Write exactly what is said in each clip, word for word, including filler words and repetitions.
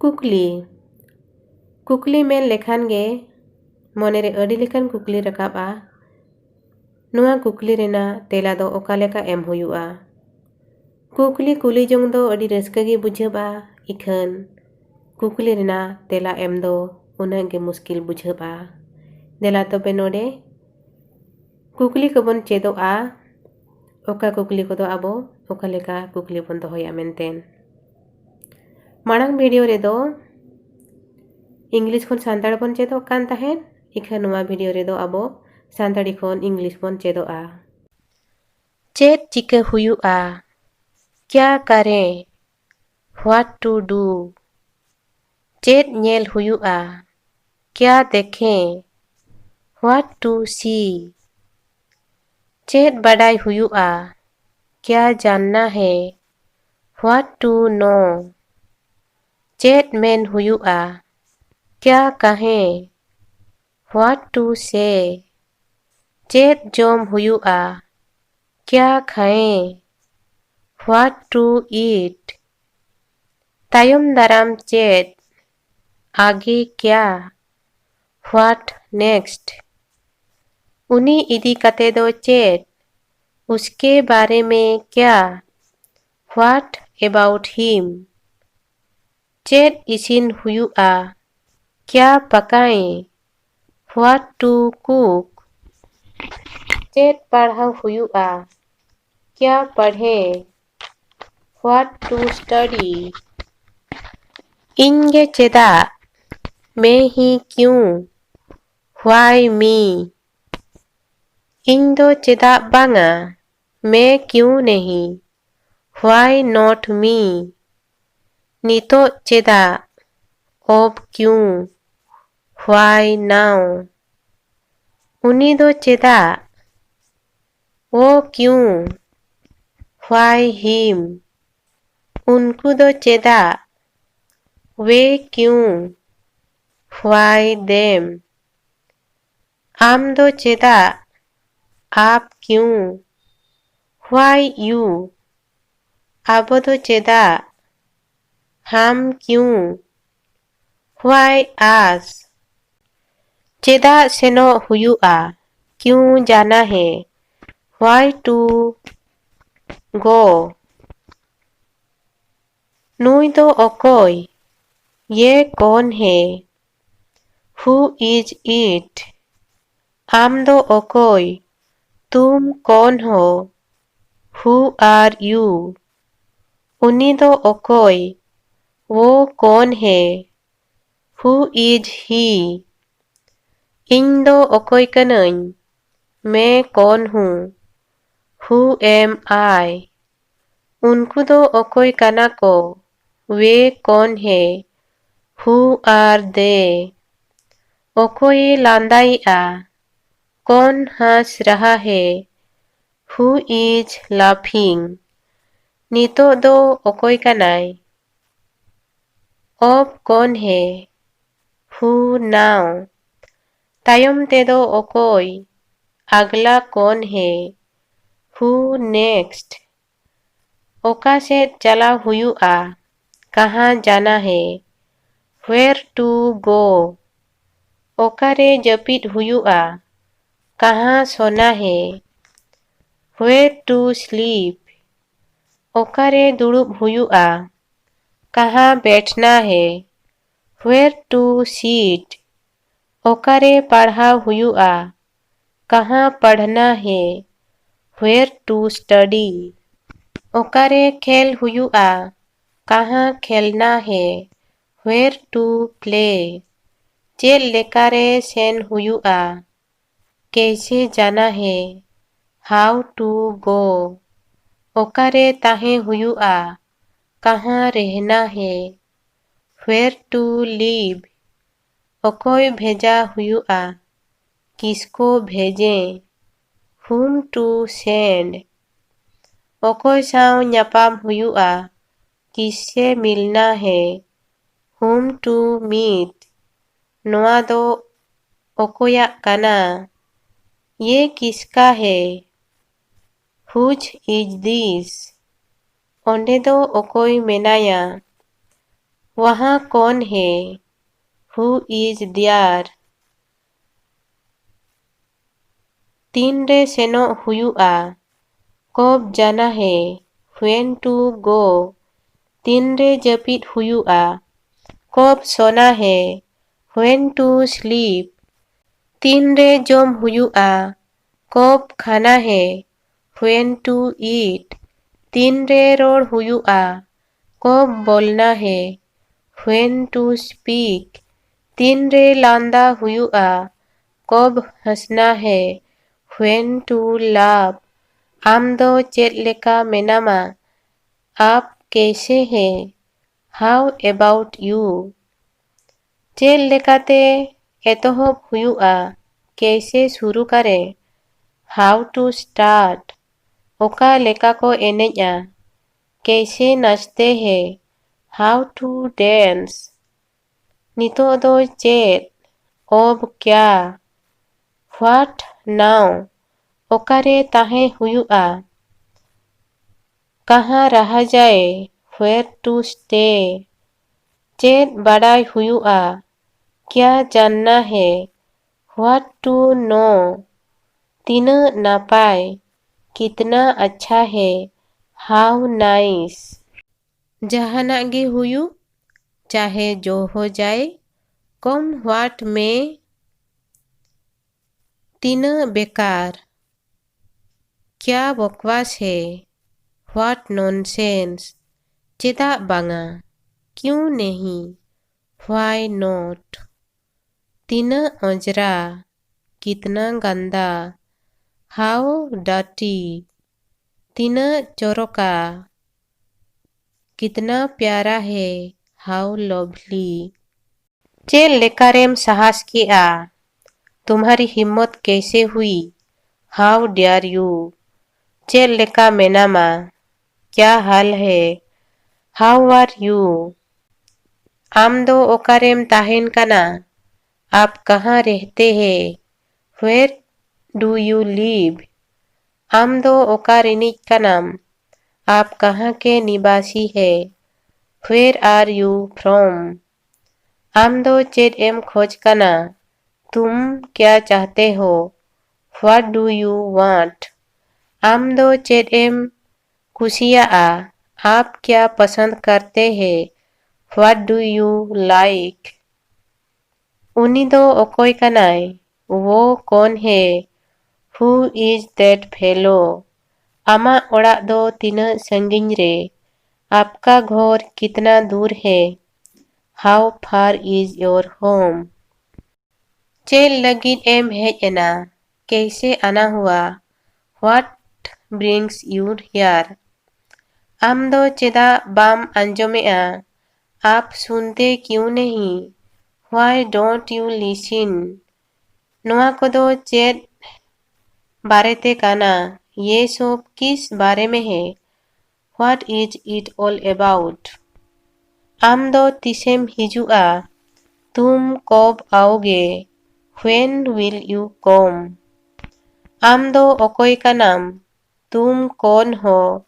ᱠᱩᱠᱞᱤ᱾ ᱠᱩᱠᱞᱤ ᱢᱮᱱ ᱞᱮᱠᱷᱟᱱ ᱜᱮ ᱢᱚᱱᱮᱨᱮ ᱟᱹᱰᱤ ᱞᱮᱠᱟᱱ ᱠᱩᱠᱞᱤ ᱨᱟᱠᱟᱵᱼᱟ᱾ ᱱᱚᱣᱟ ᱠᱩᱠᱞᱤ ᱨᱮᱱᱟᱜ ᱛᱮᱞᱟ ᱫᱚ ᱚᱠᱟ ᱞᱮᱠᱟ ᱮᱢ ᱦᱩᱭᱩᱜᱼᱟ? ᱠᱩᱠᱞᱤ ᱠᱩᱞᱤ ᱡᱚᱝ ᱫᱚ ᱟᱹᱰᱤ ᱨᱟᱹᱥᱠᱟᱹ ᱜᱮ ᱵᱩᱡᱷᱟᱹᱜᱼᱟ, ᱤᱠᱷᱟᱹᱱ ᱠᱩᱠᱞᱤ ᱨᱮᱱᱟᱜ ᱛᱮᱞᱟ ᱮᱢ ᱫᱚ ᱩᱱᱟᱹᱜ ᱜᱮ ᱢᱩᱥᱠᱤᱞ ᱵᱩᱡᱷᱟᱹᱜᱼᱟ᱾ ᱫᱮᱞᱟ ᱛᱚᱵᱮ ᱱᱚᱰᱮ ᱠᱩᱠᱞᱤ ᱠᱚᱵᱚᱱ ᱪᱮᱫᱚᱜᱼᱟ, ᱚᱠᱟ ᱠᱩᱠᱞᱤ ᱠᱚᱫᱚ ᱟᱵᱚ ᱚᱠᱟ ᱞᱮᱠᱟ ᱠᱩᱠᱞᱤ ᱵᱚᱱ ᱫᱚᱦᱚᱭᱟ ᱢᱮᱱᱛᱮ᱾ ᱢᱟᱲᱟᱝ ᱵᱷᱤᱰᱤᱭᱳ ᱨᱮᱫᱚ ᱤᱝᱞᱤᱥ ᱠᱷᱚᱱ ᱥᱟᱱᱛᱟᱲ ᱵᱚᱱ ᱪᱮᱫᱚᱜ ᱠᱟᱱ ᱛᱟᱦᱮᱸᱫ, ᱤᱠᱷᱟᱹᱱ ᱱᱚᱣᱟ ᱵᱷᱤᱰᱤᱭᱳ ᱨᱮᱫᱚ ᱟᱵᱚ ᱥᱟᱱᱛᱟᱲᱤ ᱠᱷᱚᱱ ᱤᱝᱞᱤᱥ ᱵᱚᱱ ᱪᱮᱫᱚᱜᱼᱟ᱾ ᱪᱮᱫ ᱪᱤᱠᱟᱹ ᱦᱩᱭᱩᱜᱼᱟ? क्या करें? What to do? ᱪᱮᱫ ᱧᱮᱞ ᱦᱩᱭᱩᱜᱼᱟ? क्या देखें? What to see? ᱪᱮᱫ ᱵᱟᱰᱟᱭ ᱦᱩᱭᱩᱜᱼᱟ? क्या जानना है? What to know? ᱪᱮᱫ ᱢᱮᱱ ᱦᱩᱭᱩᱜᱼᱟ? क्या कहें? What to say? ᱪᱮᱫ ᱡᱚᱢ ᱦᱩᱭᱩᱜᱼᱟ? क्या खाएं? What to eat? ᱛᱟᱭᱚᱢ ᱫᱟᱨᱟᱢ ᱪᱮᱫ? आगे क्या? What next? ᱩᱱᱤ ᱤᱫᱤ ᱠᱟᱛᱮ ᱫᱚ ᱪᱮᱫ? उसके बारे में क्या? What about him? ᱪᱮᱫ ᱤᱥᱤᱱ ᱦᱩᱭᱩᱜᱼᱟ? क्या पकाएं? What to cook? ᱪᱮᱫ ᱯᱟᱲᱦᱟᱣ ᱦᱩᱭᱩᱜᱼᱟ? क्या पढ़ें? What to study? ᱤᱧ ᱜᱮ ᱪᱮᱫᱟᱜ? मैं ही क्यों? Why me? ᱤᱧ ᱫᱚ ᱪᱮᱫᱟᱜ ᱵᱟᱝᱟ? मैं क्यों नहीं? Why not me? ᱱᱤᱛᱚᱜ ᱪᱮᱫᱟᱜ? अब क्यों? Why now? ᱩᱱᱤ ᱫᱚ ᱪᱮᱫᱟᱜ? वो क्यों? Why him? ᱩᱱᱠᱩ ᱫᱚ ᱪᱮᱫᱟᱜ? वे क्यों? Why them? ᱟᱢ ᱫᱚ ᱪᱮᱫᱟᱜ? आप क्यों? Why you? ᱟᱵᱚ ᱫᱚ ᱪᱮᱫᱟᱜ? हम क्यों? Why us? ᱪᱮᱫᱟᱜ ᱥᱮᱱᱚᱜ ᱦᱩᱭᱩᱜᱼᱟ? क्यों जाना है? Why to go? ᱱᱩᱭ ᱫᱚ ᱚᱠᱚᱭ? ये कौन है? Who is it? ᱟᱢ ᱫᱚ ᱚᱠᱚᱭ? तुम कौन हो? Who are you? ᱩᱱᱤ ᱫᱚ ᱚᱠᱚᱭ? वो कौन है? Who is he? ᱤᱧ ᱫᱚ ᱚᱠᱚᱭ ᱠᱟᱹᱱᱟᱹᱧ? मैं कौन हूँ? Who am I? ᱩᱱᱠᱩ ᱫᱚ ᱚᱠᱚᱭ ᱠᱟᱱᱟ ᱠᱚ? वे कौन है? Who are they? ᱚᱠᱚᱭᱮ ᱞᱟᱸᱫᱟᱭᱮᱜᱼᱟ? कौन हंस रहा है? Who is laughing? ᱱᱤᱛᱚᱜ ᱫᱚ ᱚᱠᱚᱭ ᱠᱟᱱᱟᱭ? अब कौन है? Who now? ᱛᱟᱭᱚᱢ ᱛᱮᱫᱚ ᱚᱠᱚᱭ? अगला कौन है? Who next? ᱚᱠᱟ ᱥᱮᱫ ᱪᱟᱞᱟᱣ ᱦᱩᱭᱩᱜᱼᱟ? कहाँ जाना है? Where to go? ᱚᱠᱟᱨᱮ ᱡᱟᱹᱯᱤᱫ ᱦᱩᱭᱩᱜᱼᱟ? कहाँ सोना है? Where to sleep? ᱚᱠᱟᱨᱮ ᱫᱩᱲᱩᱵ ᱦᱩᱭᱩᱜᱼᱟ? कहाँ बैठना है? Where to sit? ᱚᱠᱟᱨᱮ ᱯᱟᱲᱦᱟᱣ ᱦᱩᱭᱩᱜᱼᱟ? कहाँ पढ़ना है? Where to study? ᱚᱠᱟᱨᱮ ᱠᱷᱮᱞ ᱦᱩᱭᱩᱜᱼᱟ? कहाँ खेलना है? Where to play? ᱪᱮᱫ ᱞᱮᱠᱟᱨᱮ ᱥᱮᱱ ᱦᱩᱭᱩᱜᱼᱟ? कैसे जाना है? How to go? ᱚᱠᱟᱨᱮ ᱛᱟᱦᱮᱸ ᱦᱩᱭᱩᱜᱼᱟ? कहाँ रहना है? Where to live? ᱚᱠᱚᱭ ᱵᱷᱮᱡᱟ ᱦᱩᱭᱩᱜᱼᱟ? किसको भेजें? Whom to send? ᱚᱠᱚᱭ ᱥᱟᱶ ᱧᱟᱯᱟᱢ ᱦᱩᱭᱩᱜᱼᱟ? किससे मिलना है? Whom to meet? ᱱᱚᱣᱟ ᱫᱚ ᱚᱠᱚᱭᱟᱜ ᱠᱟᱱᱟ? ये किसका है? Whose is this? ᱚᱸᱰᱮ ᱫᱚ ᱚᱠᱚᱭ ᱢᱮᱱᱟᱭᱟ? वहाँ कौन है? Who is there? ᱛᱤᱱᱨᱮ ᱥᱮᱱᱚᱜ ᱦᱩᱭᱩᱜᱼᱟ? कब जाना है? When to go? ᱛᱤᱱᱨᱮ ᱡᱟᱹᱯᱤᱫ ᱦᱩᱭᱩᱜᱼᱟ? कब सोना है? When to sleep? ᱛᱤᱱᱨᱮ ᱡᱚᱢ ᱦᱩᱭᱩᱜᱼᱟ? कब खाना है? When to eat? ᱛᱤᱱᱨᱮ ᱨᱚᱲ ᱦᱩᱭᱩᱜᱼᱟ? कब बोलना है? When to speak? ᱛᱤᱱᱨᱮ ᱞᱟᱸᱫᱟ ᱦᱩᱭᱩᱜᱼᱟ? कब हंसना है? When to laugh? ᱟᱢ ᱫᱚ ᱪᱮᱫ ᱞᱮᱠᱟ ᱢᱮᱱᱟᱢᱟ? आप कैसे हैं? How about you? ᱪᱮᱫ ᱞᱮᱠᱟᱛᱮ ᱮᱛᱚᱦᱚᱵ ᱦᱩᱭᱩᱜᱼᱟ? कैसे शुरू करें? How to start? ᱚᱠᱟ ᱞᱮᱠᱟ ᱠᱚ ᱮᱱᱮᱡᱼᱟ? कैसे नाचते हैं? How to dance? ᱱᱤᱛᱚᱜ ᱫᱚ ᱪᱮᱫ? अब क्या? What now? ᱚᱠᱟᱨᱮ ᱛᱟᱦᱮᱸ ᱦᱩᱭᱩᱜᱼᱟ? कहाँ रहा जाए? Where to stay? ᱪᱮᱫ ᱵᱟᱰᱟᱭ ᱦᱩᱭᱩᱜᱼᱟ? क्या जानना है? What to know? ᱛᱤᱱᱟᱹᱜ ᱱᱟᱯᱟᱭ? कितना अच्छा है? How nice? ᱡᱟᱦᱟᱱᱟᱜ ᱜᱮ ᱦᱩᱭᱩᱜ, चाहे जो हो जाए, कम what में, ᱛᱤᱱᱟᱹᱜ ᱵᱮᱠᱟᱨ? क्या बकवास है? What nonsense? ᱪᱮᱫᱟᱜ ᱵᱟᱝᱟ? क्यों नहीं? Why not? ᱛᱤᱱᱟᱹᱜ ᱚᱸᱡᱽᱨᱟ? कितना गंदा? How dirty? ᱛᱤᱱᱟᱹᱜ ᱪᱚᱨᱚᱠᱟ? कितना प्यारा है? How lovely? ᱪᱮᱫ ᱞᱮᱠᱟᱨᱮᱢ ᱥᱟᱦᱟᱥ ᱠᱮᱜᱼᱟ? तुम्हारी हिम्मत कैसे हुई? How dare you? ᱪᱮᱫ ᱞᱮᱠᱟ ᱢᱮᱱᱟᱢᱟ? क्या हाल है? How are you? ᱟᱢ ᱫᱚ ᱚᱠᱟᱨᱮᱢ ᱛᱟᱦᱮᱱ ᱠᱟᱱᱟ? आप कहाँ रहते हैं? Where do you live? ᱟᱢ ᱫᱚ ᱚᱠᱟ ᱨᱤᱱᱤᱡ ᱠᱟᱱᱟᱢ? आप कहाँ के निवासी है? Where are you from? ᱟᱢ ᱫᱚ ᱪᱮᱫ ᱮᱢ ᱠᱷᱚᱡᱽ ᱠᱟᱱᱟ? तुम क्या चाहते हो? What do you want? ᱟᱢ ᱫᱚ ᱪᱮᱫ ᱮᱢ ᱠᱩᱥᱤᱭᱟᱜᱼᱟ? आप क्या पसंद करते हैं? What do you like? ᱩᱱᱤ ᱫᱚ ᱚᱠᱚᱭ ᱠᱟᱱᱟᱭ? वो कौन है? Who is that fellow? ᱟᱢᱟᱜ ᱚᱲᱟᱜ ᱫᱚ ᱛᱤᱱᱟᱹᱜ ᱥᱟᱺᱜᱤᱧ ᱨᱮ? आपका घर कितना दूर है? How far is your home? ᱪᱮᱫ ᱞᱟᱹᱜᱤᱫ ᱮᱢ ᱦᱮᱡ ᱮᱱᱟ? कैसे आना हुआ? What brings you here? ᱟᱢ ᱫᱚ ᱪᱮᱫᱟᱜ ᱵᱟᱢ ᱟᱸᱡᱚᱢᱮᱜᱼᱟ? आप सुनते क्यों नहीं? Why don't you listen? ᱱᱚᱣᱟ ᱠᱚᱫᱚ ᱪᱮᱫ ᱵᱟᱨᱮᱛᱮ ᱠᱟᱱᱟ? ये सब किस बारे में है? What is it all about? ᱟᱢ ᱫᱚ ᱛᱤᱥᱮᱢ ᱦᱤᱡᱩᱜᱼᱟ? तुम कब आओगे? When will you come? ᱟᱢ ᱫᱚ ᱚᱠᱚᱭ ᱠᱟᱱᱟᱢ? तुम कौन हो?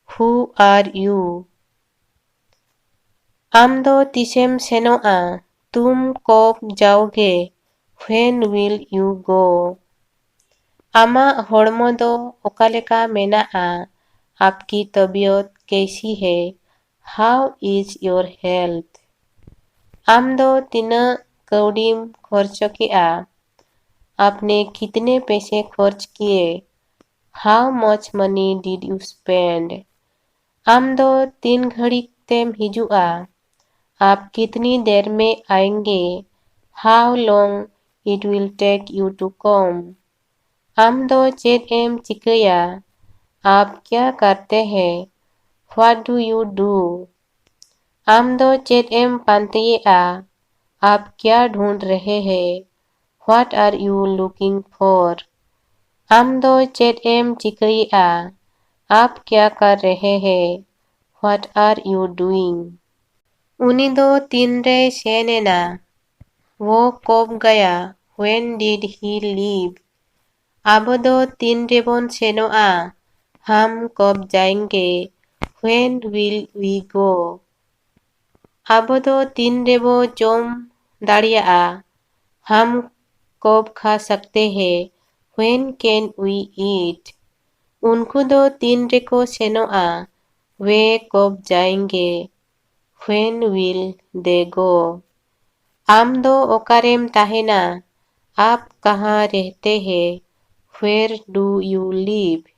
Who are you? ᱟᱢ ᱫᱚ ᱛᱤᱥᱮᱢ ᱥᱮᱱᱚᱜᱼᱟ? तुम कब जाओगे? When will you go? ᱟᱢᱟᱜ ᱦᱚᱲᱢᱚ ᱫᱚ ᱚᱠᱟ ᱞᱮᱠᱟ ᱢᱮᱱᱟᱜᱼᱟ? आपकी तबीयत कैसी है? How is your health? ᱟᱢ ᱫᱚ ᱛᱤᱱᱟᱹᱜ ᱠᱟᱹᱣᱰᱤᱢ ᱠᱷᱚᱨᱪᱚ ᱠᱮᱜᱼᱟ? आपने कितने पैसे खर्च किए? How much money did you spend? ᱟᱢ ᱫᱚ ᱛᱤᱱ ᱜᱷᱟᱹᱲᱤᱡ ᱛᱮᱢ ᱦᱤᱡᱩᱜᱼᱟ? आप कितनी देर में आएंगे? How long it will take you to come? ᱟᱢ ᱫᱚ ᱪᱮᱫ ᱮᱢ ᱪᱤᱠᱟᱹᱭᱟ? आप क्या करते हैं? What do you do? ᱟᱢ ᱫᱚ ᱪᱮᱫ ᱮᱢ ᱯᱟᱱᱛᱮᱭᱮᱜᱼᱟ? आप क्या ढूंढ रहे हैं? What are you looking for? ᱟᱢ ᱫᱚ ᱪᱮᱫ ᱮᱢ ᱪᱤᱠᱟᱹᱭᱮᱜᱼᱟ? आप क्या कर रहे हैं? What are you doing? ᱩᱱᱤ ᱫᱚ ᱛᱤᱱᱨᱮᱭ ᱥᱮᱱ ᱮᱱᱟ? वो कब गया? When did he leave? ᱟᱵᱚ ᱫᱚ ᱛᱤᱱ ᱨᱮᱵᱚᱱ ᱥᱮᱱᱚᱜᱼᱟ? हम कब जाएंगे? When will we go? ᱟᱵᱚ ᱫᱚ ᱛᱤᱱ ᱨᱮᱵᱚ ᱡᱚᱢ ᱫᱟᱲᱮᱭᱟᱜᱼᱟ? हम कब खा सकते हैं? When can we eat? ᱩᱱᱠᱩ ᱫᱚ ᱛᱤᱱ ᱨᱮᱠᱚ ᱥᱮᱱᱚᱜᱼᱟ? वे कब जाएंगे? When will they go? ᱟᱢ ᱫᱚ ᱚᱠᱟᱨᱮᱢ ᱛᱟᱦᱮᱱᱟ? आप कहाँ रहते हैं? Where do you live?